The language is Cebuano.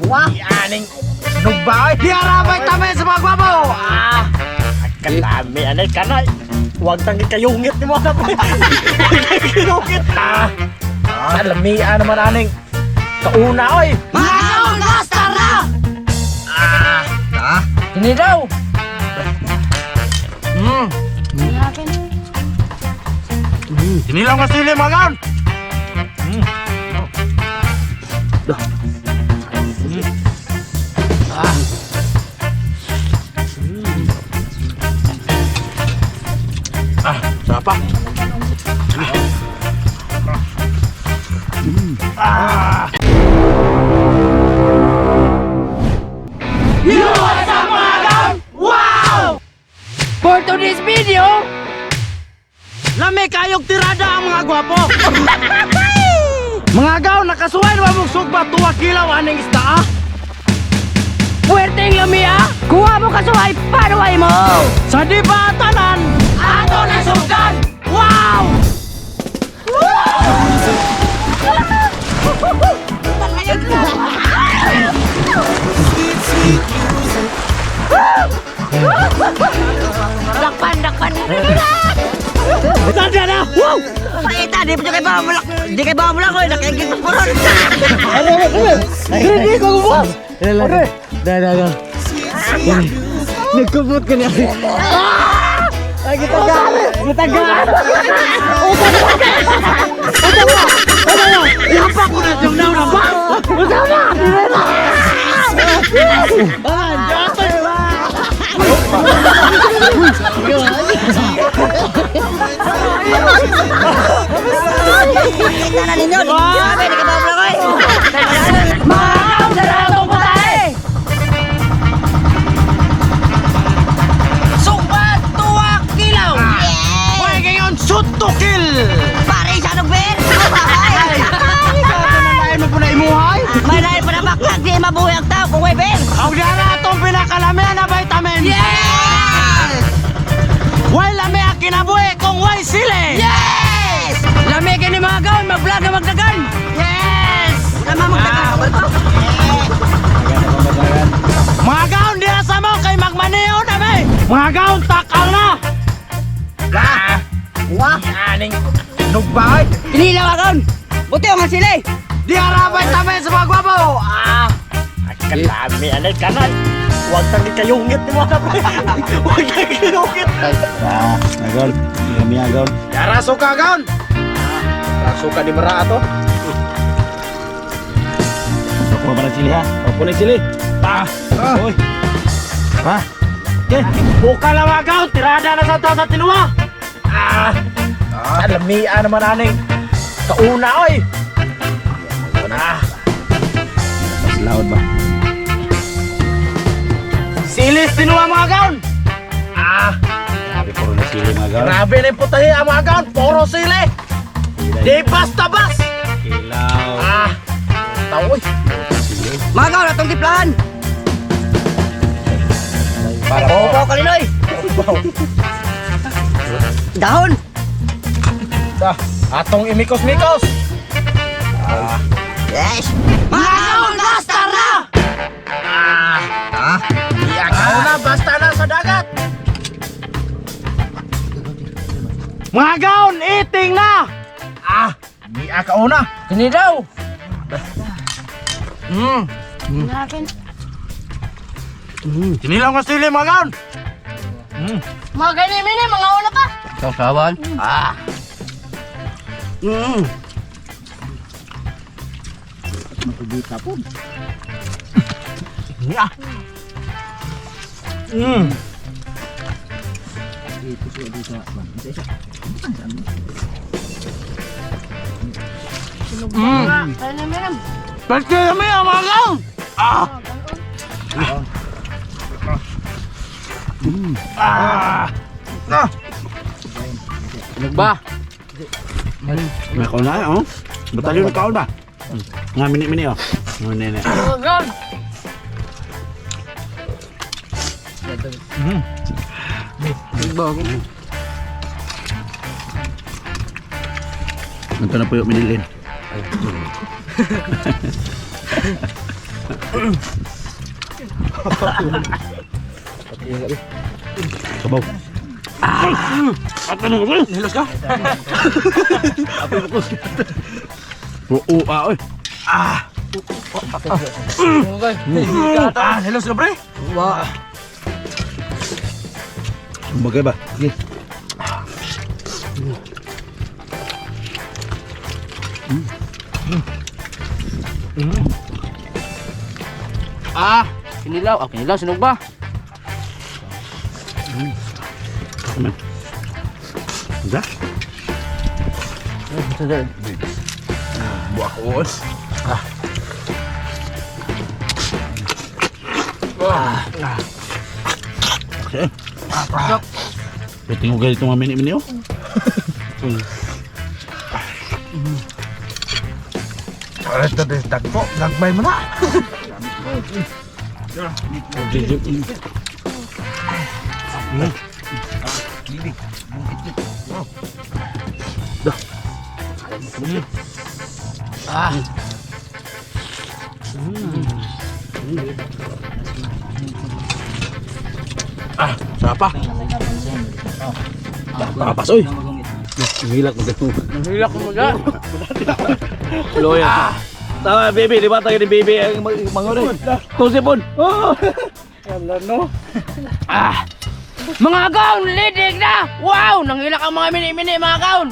Wah! Aning nugbaoy. Diara vitamin sa mga gwapo. Ah! Kalami anay kanay. Huwag tang kayungit ni mo na pre. Huwag tang kayungit. Ah! Alamia naman aning kauna oy. Mga basta na! Ah! Ah! Ini daw! Sinilang ka sili mga gaon. Ah, sarap pa. Ah. You what's up, mga gaon? Wow! For today's video, Lami kayog tirada ang mga gwapo. Mga gaw, nakasuway na mong sugba tuwa kilaw aning isda ah. Puwerteng lamia, kuha mo kasuhay, panuhay mo! Sa di ba tanan? Ato na sugdan! Wow! Dakpan, dakpan! Sada na! Wow! Pakita, di pa kay bawang Di kay bawang mulak, oy, nakaigit pa ron. Hindi ko gumas! Ore! Da da da. Nagkubot ka niya. Ah! Ay, gitaga! Gitaga! Uta na! Uta na! Uta na! Ihapak ko na siyang nauna ba? Uta na! Ah, jatoy! Kita na ninyo, di grabe, di kay bawang mulak, oy. Mga kausarado ko tayo! Sugba tuwa kilaw! Hoy, ngayon, shoot to kill! Pare, siya nung beer! Ay, mo po na imuhay? May lain pa na baklang, di mabuhay ang tao kung may beer! Ang dara atong pinakalamihan na vitamin! Yes! Way lami ang kinabuhi kung way sili! Yes! Lami kini mga gaon, mag-vlog na magdagan. Yes! Tama magdagan. Mga gaon, di sa mo kay magmaneho na may! Mga gaon, takal na! Ah! Wah! Aning nugbaoy! Inilaw akon! Buti ang sila eh! Di ara vitamin sa mga gwapo! Ah! Kalami, anay kanay! Huwag tang kayungit ni mga pre! Huwag tang kayungit! Ah, agol. Kami agol. Yara suka gaon! Rasuka di mera ato. Ako pa ng sili ha. Opo na sili. Ah! Oy. Ha? Okay. Buka lang mga gaon, tirada na sa taas sa tinuwa. Ah! Alamia naman aning kauna oy. Ah, Mas loud ba? silis tinuwa mga gaon. Ah, Grabe puro na sili mga gaon. grabe na yung putahe ang mga gaon, puro sili. Di basta bas. Kilaw. Ah, tao oy. Sili. Mga kaon, atong tiplahan! Para Opo, kalinoy! Dahon! Ah, atong imikos-mikos. Yes! Mga kaon, basta na! Ah, ah, iya kauna basta na sa dagat. Mga gaon, eating na. Ah, iya kauna. Kini daw. Sinilang ka sili mga gaon. Mga gani mini, mga una pa. Sausawan. Ah! Yeah. Gani mini. Pwede kami ang mga gaon. Ah. Ah. Ah. Ba, May kaon na oh. Batalyon kaon ba? Nga mini-mini oh. Mini-mini. mga gaon. Ito na po yung minilin. Sabaw. Ah! At ano ko? Nilos ka? Oo, ah, oy. Ah, nilos ka, pre. Wa. Bagay ba? Sige. Ah, kinilaw. Ah, kinilaw sinog ba? Amen. Da? Buak ko. Ah. Ah. Okay. Pwede ko ganito mga mini-mini oh. Aray, dagpo. Gagmay mo na. Ah, sarap pa. Tapas oy. Hilak mo gato. Hilak mo ga. Loya. Tama, baby, di ba tayo ni baby ang mangunin? Tusipon. Oh. Wala, no? Ah. Mga kaon, lidig na! Wow! Nanghilak ang mga mini-mini, mga kaon!